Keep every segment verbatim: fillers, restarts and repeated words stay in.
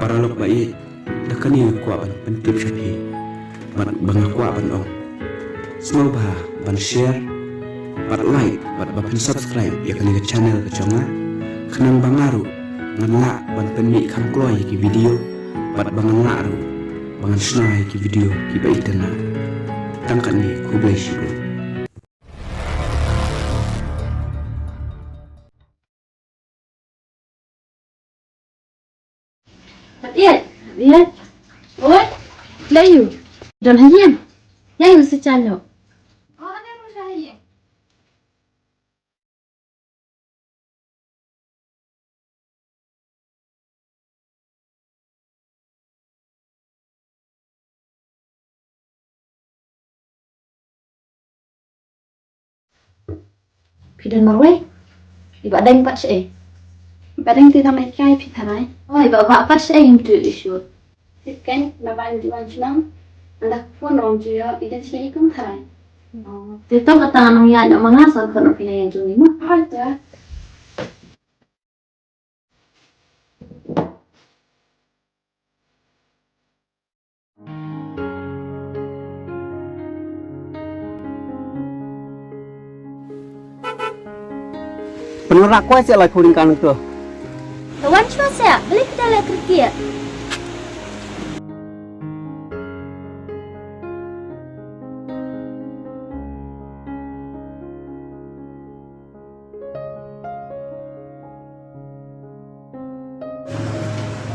Paralok ba ïeit, da kane nga kwah ban pyntip sha phi bad ba nga kwah ban ong, sngewbha ban share bad like bad ba phin subscribe ïa kane ka channel ka jong nga, khnang ba nga ruh ngan lah ban pynmih kham kloi ïa ki video bad ba ngan lah ruh ba ngan shna ïa ki video kiba itynnad. Tang katne, khublei shibun. Hadiah, hadiah. Oi, lei yu. Don ha ïing. Ïa yu sa cha lo. Phi don marwei? Iba dang pat sha ei? Iba dang te tang ei kai phi tharai. Oh, iba ba pat sha ei ngam tu issue. Tip kan, na ba ngi wan shnong. Anda phone ong ju yo, i dang sha ei kum tharai. Oh, te tong kata nong ya na manga sa khon phi na yang jong ni ma. Ah, ta. Pynwanrah kwai seh lai phuring kan tu. Wan shuwa seh, beli kita lai kerkit.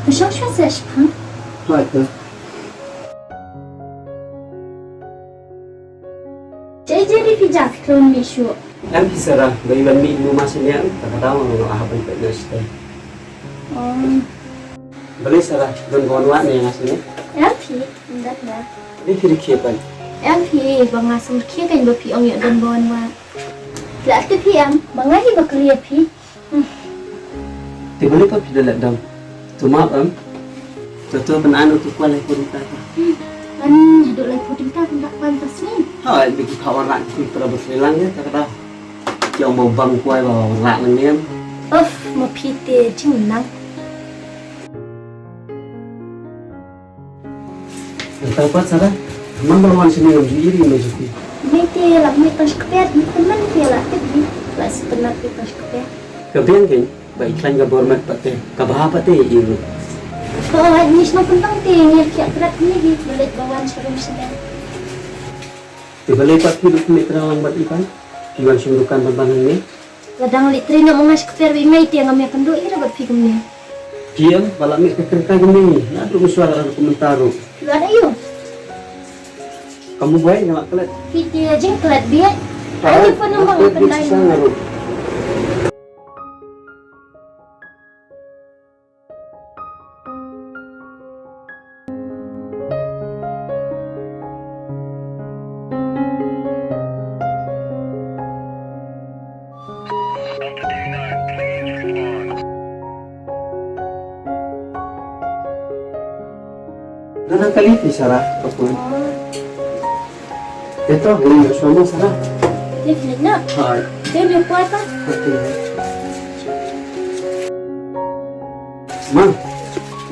Ka shong shuwa seh shipang. Hooid, to. Jai jai ri phi ja phi klon mi shu. Em phi Sarah, ba i ban mi mu ma senior, ta ka daw ngam ah ban pet na stai. Oh. Balei Sarah, don bon wa ne nga senior? Em phi, ndat na. Ni phi ri khie pan. Em phi, ba nga sum khie kan ba phi ong ïa don bon wa. La te phi em, ma nga hi ba klia phi. Hmm. Te balei pat phi da leh dam? To map em. To to ban anu to kwah lai pun ta. Hmm. Ani haduh lai pun ta kan dak pan ta sini. Ha, bi ki khaw rak ki pra ba sri lang ya ta ka da. Ki ong ba bang kwai ba rak nang niam. Of, ma phi te jingnang. Nangta pat Sarah, man ba wan shane ngam ju ïohi me jong phi. Me te la mih tang shkpet, me te man te la tip hi, la shu pynat te tang shkpet. Ka biang kein ba i khlaiñ ka bor met pat te, ka bha pat te i ruh. Ko ai ni shnong pyntang te ngi khiah krat ni hi, ba leit ba wan sharum shane. Te balei pat phi ruh phi mih trai lang bad i pan, phi wan shong dukan ban ban hangne. Lada nga leit trei noh ma nga shkper ba i mei te ngam ïakynduh ïa bad phi kumne. Phi em, ba la mih ka kyrta kumne, naduh mynshuwa la ka mynta ruh. Phi wad aïu? Ka mobile nga la klet. Phi te jingklet bieit. Ai, phone number nga pynlait. Nana kali phi Sarah, ka phone. Ito, ini na suami Sarah. Ini na. Hai. Te me kuat ah. Oke. Ma.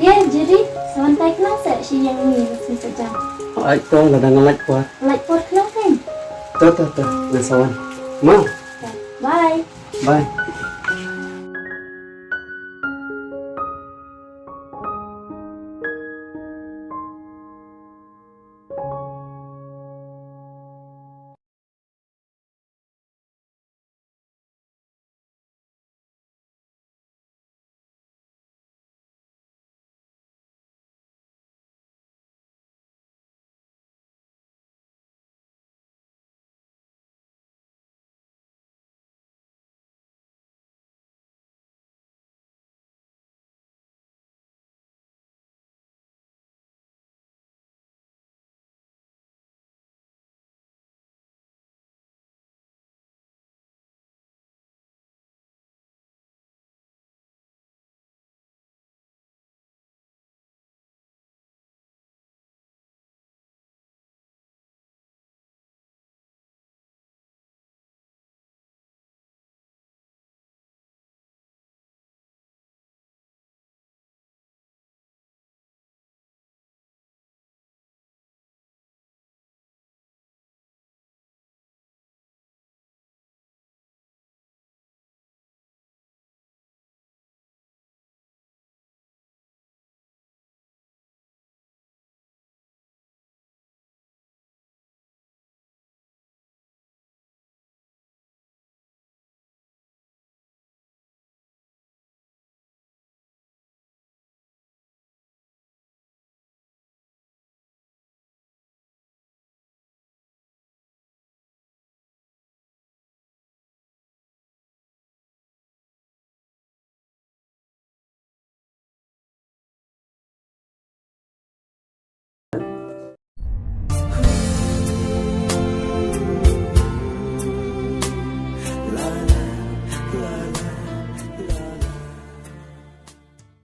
Ye, Jiri, sa wan tai khnang sa shi ïa ngi, sa sa jam. Hai, to, lada nga lait por. Lait por khnang kan? To, to, to, nga sa wan. Ma. Bye. Bye.